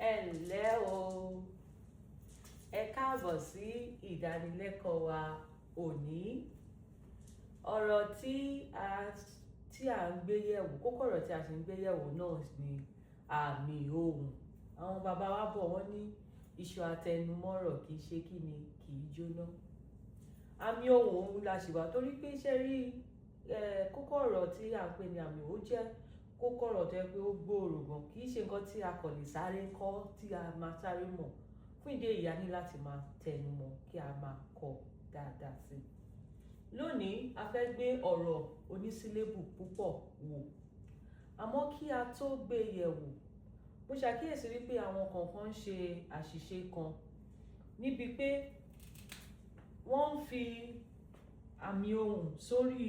Ẹ ǹlẹ́ o, ẹ káàbọ̀ sí ìdánilẹ́kọ̀ọ́ wa òní. Ọ̀rọ̀ tí à ń gbé yẹ̀wò, kókó ọ̀rọ̀ tí a sì ń gbé yẹ̀wò náà ni àmì ohùn. Àwọn bàbá wa bọ̀, wọ́n ní iṣu atẹnumọ́rọ̀ kì í ṣe kí ni, kì í jóná. Àmì ohùn òun la ṣì wà, torí pé ṣé rí kókó ọ̀rọ̀ tí à ń pè ní àmì ó jẹ́ kókó ọ̀rọ̀ tó jẹ́ pé ó gbòòrò gan, kì í ṣe nǹkan tí a kàn lè sáré kọ́, tí a máa sáré mọ̀. Fún ìdí èyí, a ní láti máa tẹnu mọ́ kí a máa kọ́ dáadáa sí i. Lónìí, a fẹ́ gbé ọ̀rọ̀ onísílébù púpọ̀ wò. Àmọ́ kí a tó gbé yẹ̀wò, mo ṣàkíyèsí wípé àwọn kọ̀ọ̀kan ń ṣe àṣìṣe kan níbi pé wọ́n ń fi àmì ohùn sórí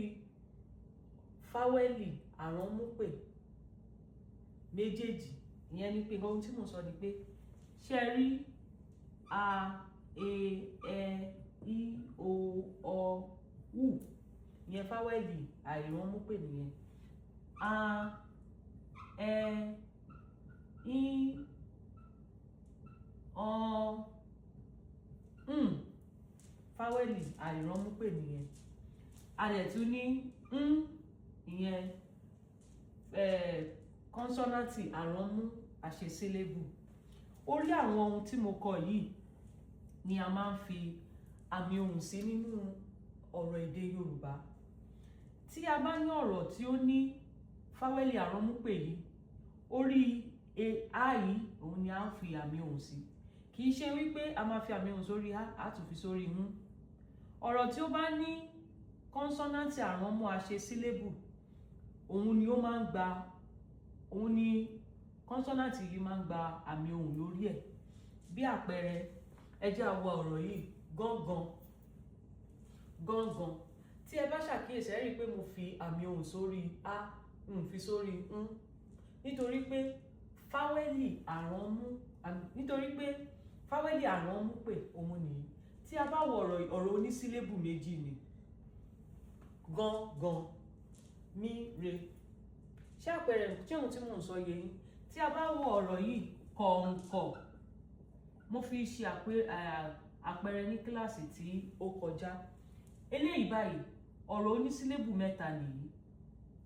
fáwẹ́lì àránmúpè méjèèjì. Ìyẹn ni pé ohun tí mò ń sọ ni pé, ṣé ẹ rí a, e, ẹ, i, o, ọ, u, ìyẹn fáwẹ́lì àìránmúpè nìyẹn. A, ẹ, i, ọ, ǹ, fáwẹ́lì àìránmúpè nìyẹn. A dẹ̀ tún ní ń, ìyẹn kọ́nsọ́náǹtì àránmú àṣesílébù. Orí àwọn ohun tí mo kọ yìí ni a máa ń fi àmì ohùn sí nínú ọ̀rọ̀ èdè Yorùbá. Tí a bá ní ọ̀rọ̀ tí ó ní fáwẹ́lì àránmúpè yìí, orí e, a yìí, òun ni a ń fi àmì ohùn sí. Kì í ṣe wípé a máa fi àmì ohùn sórí a, a tún fi sórí ń. Ọ̀rọ̀ tí ó bá ní kọ́nsọ́náǹtì àránmú àṣesílébù, òun ni ó máa ń gba, òun ni kọ́nsọ́náǹtì yìí máa ń gba àmì ohùn lórí ẹ̀. Bí àpẹẹrẹ, ẹ jẹ́ á wo ọ̀rọ̀ yìí: gángan, gángan. Tí ẹ bá ṣàkíyèsí, ẹ rí i pé mo fi àmì ohùn sórí a, n fi sórí ń, nítorí pé fáwẹ́lì àránmú, nítorí pé fáwẹ́lì àránmú pè òun nìyí. Tí a bá wo ọ̀rọ̀, ọ̀rọ̀ onísílébù méjì ni: gángan, mí, re. Ṣé àpẹẹrẹ tí ohun tí mò ń sọ yé yín? Tí a bá wo ọ̀rọ̀ yìí, kọ̀ǹkọ̀, mo fi ṣe àpẹẹrẹ ní kíláàsì tí ó kọjá. Eléyìí báyìí, ọ̀rọ̀ onísílébù mẹ́ta nìyí: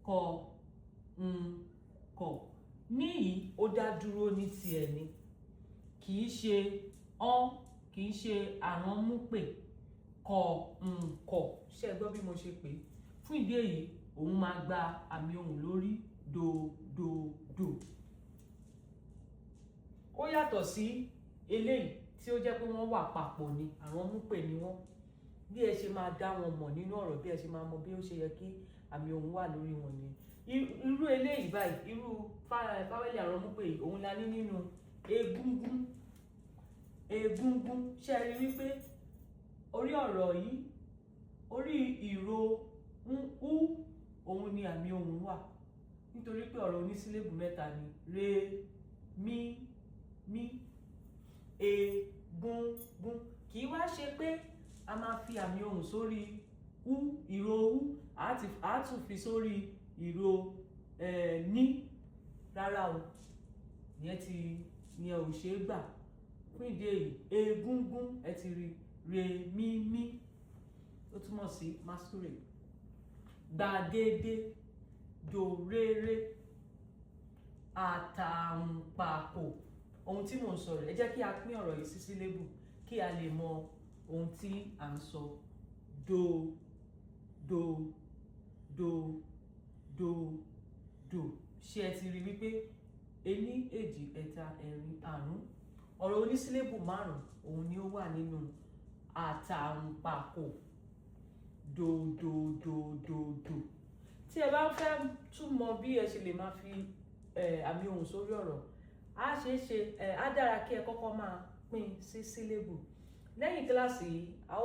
kọ, ń, kọ̀. Níyìí, ó dá dúró ní tiẹ̀ ni, kì í ṣe ọ́n, kì í ṣe àránmúpè. Kọ̀, ń, kọ̀. Ṣé ẹ gbọ́ bí mo ṣe pè é? Fún ìdí èyí, òun máa gba àmì ohùn lórí do, do, do. Ó yàtọ̀ sí eléyìí tí ó jẹ́ pé wọ́n wà papọ̀ ni, àránmúpè ni wọ́n. Bí ẹ ṣe máa dá wọn mọ̀ nínú ọ̀rọ̀, bí ẹ ṣe máa mọ bí ó ṣe yẹ kí àmì ohùn wà lórí wọn ni irú eléyìí báyìí. Irú fáwẹ́lì àránmúpè yìí, òun la ní nínú egúngún, egúngún. Ṣé ẹ rí wípé orí ọ̀rọ̀ yìí, orí ìró ń ú, òun ni àmì ohùn wà, nítorí pé ọ̀rọ̀ onísílébù mẹ́ta ni: re, mí, mí, e, gún, gún. Kì í wá ṣe pé a máa fi àmì ohùn sórí ú, ìró ú, a tún fi sórí ìró ní. Rárá o, ìyẹn ti ìyẹn ò ṣeé gbà. Fún ìdí èyí, egúngún, ẹ ti rí re, mí, mí, ó túmọ̀ sí masquerade. Gbàgede, dòrere, àtàǹpàkò. Ohun tí mò ń sọ rẹ̀, ẹ jẹ́ kí a pín ọ̀rọ̀ yìí sí sílébù kí a lè mọ ohun tí à ń sọ. Do, do, do, do, do. Ṣé ẹ ti rí wípé ení, èjì, ẹ̀ta, ẹ̀rin, àrún, ọ̀rọ̀ onísílébù márùn-ún òun ni ó wà nínú àtàǹpàkò, do, do, do, do, do? Tí ẹ bá fẹ́ tún mọ bí ẹ ṣe lè máa fi àmì ohùn sórí ọ̀rọ̀, á ṣeé ṣe, á dára kí ẹ kọ́kọ́ máa pín sí sílébù. Lẹ́yìn kíláàsì yìí, a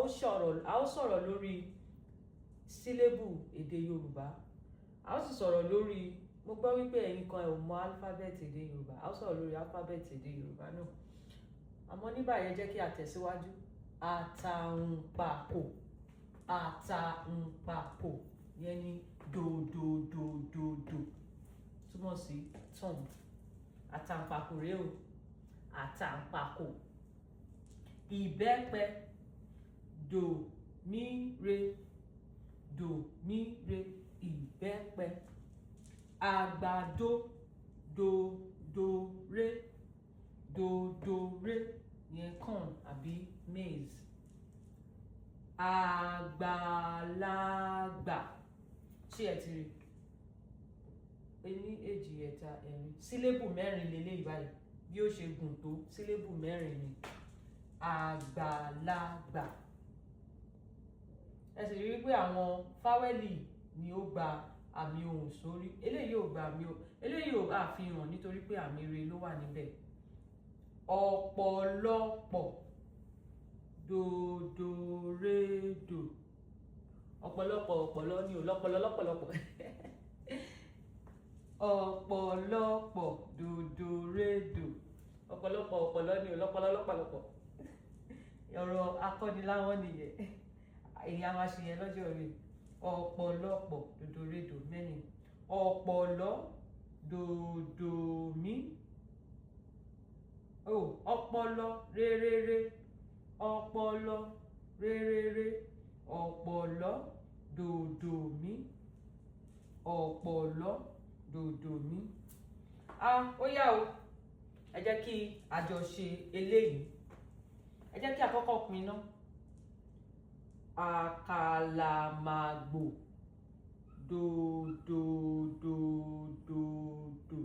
ó sọ̀rọ̀ lórí sílébù èdè Yorùbá. A ó sì sọ̀rọ̀ lórí, mo gbọ́ wípé ẹ̀yin kan ẹ ò mọ álífábẹ́ẹ̀tì èdè Yorùbá, a ó sọ̀rọ̀ lórí álífábẹ́ẹ̀tì èdè Yorùbá náà. Àmọ́ ní báyìí, ẹ jẹ́ kí a tẹ̀síwájú. Àtàǹpàkò, àtàǹpàkò yẹn ni do, do, do, do, do, túmọ̀ sí thumb. Àtàǹpàkò rèé o. Àtàǹpàkò. Ìbẹ́pẹ, dò mí re, dò mí re, ìbẹ́pẹ. Àgbàdo, dò dò re, dò dò re, yẹn corn àbí maize. Àgbàlagbà. Ṣé ẹ ti rí? Ení, èjì, ẹ̀ta, ẹ̀rin, sílébù mẹ́rin leléyìí báyìí. Bí ó ṣe gùn tó, sílébù mẹ́rin ni. Àgbàlagbà. Ẹ sì rí wípé àwọn fáwẹ́lì ni ó gba àmì ohùn sórí. Eléyìí ò gba àmì ohùn, eléyìí ò àfihàn nítorí pé àmì re ló wà níbẹ̀. Ọ̀pọ̀lọpọ̀, dòdòrédò. Ọ̀pọ̀lọpọ̀ ọ̀pọ̀lọ ni ò lọ́pọlọ lọ́pọ̀lọpọ̀. Ọ̀pọ̀lọpọ̀, dòdòrédò. Ọ̀pọ̀lọpọ̀ ọ̀pọ̀lọ ni ò lọ́pọlọ lọ́pọ̀lọpọ̀. Ọ̀rọ̀ akọ́niláwọ́n nìyẹn. Èyí a máa ṣe yẹn lọ́jọ́ rí. Ọ̀pọ̀lọpọ̀, dòdòrédò, mẹ́rin. Ọ̀pọ̀lọ́, dòdòmí. Oh, ọpọlọ réréré, ọpọlọ réréré, ọ̀pọ̀lọ́, dòdòmí, ọ̀pọ̀lọ́, dòdòmí. Ah, ó yá o, ẹ jẹ́ kí a jọ ṣe eléyìí. Ẹ jẹ́ kí a kọ́kọ́ pín ná. Àkàlàmàgbò, dòdòdòdòdò.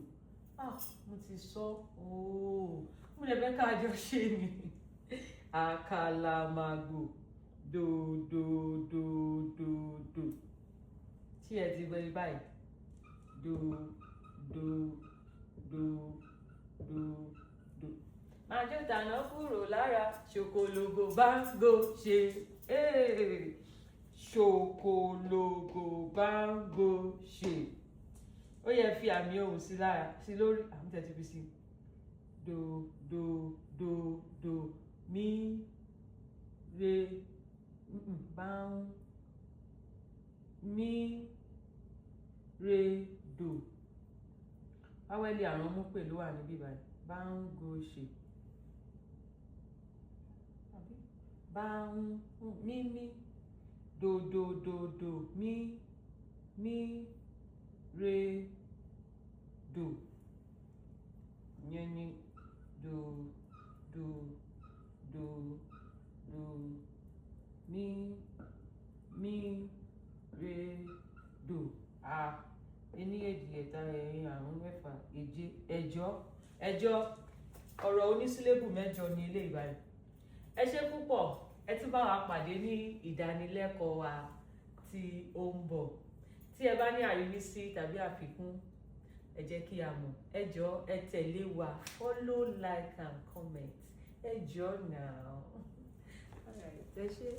Ah, mo ti sọ ooo, mo lè fẹ́ ká jọ ṣe ni. Àkàlàmàgbò, dòdòdòdòdò. Tí ẹ ti gbọ́ báyìí, dò dò dò dò dò. Máa jó tànà kúrò lára, ṣòkòlògò báńgò ṣe. Ṣòkòlògò báńgò ṣe. Ó yẹ fi àmì ohùn sí lára, sí lórí, àmì tẹ́tí fi sí. Do do do do mí re bá ń mí re dò. Fáwẹ́lì àrùn mú pè ló wà níbí báyìí. Báńgò ṣe. Bá ń mí mí do do do do mí mí re dò. Yẹn ni do do do do mí mí re dò. A, ení, èjì, ẹ̀ta, ẹ̀rin, àrún, ẹ̀fà, èje, ẹ̀jọ, ẹ̀jọ. Ọ̀rọ̀ onísílébù mẹ́jọ ni eléyìí báyìí. Ẹ ṣé púpọ̀, ẹ tún bá wa pàdé ní ìdánilẹ́kọ̀ọ́ wa tí ó ń bọ̀. Tí ẹ bá ní àríwísí tàbí àfikún, ẹ jẹ́ kí a mọ̀. Ẹ jọ̀ọ́, ẹ tẹ̀lé wa, follow, like and comment. Ẹ jọ̀ọ́ now. All right, ẹ ṣé.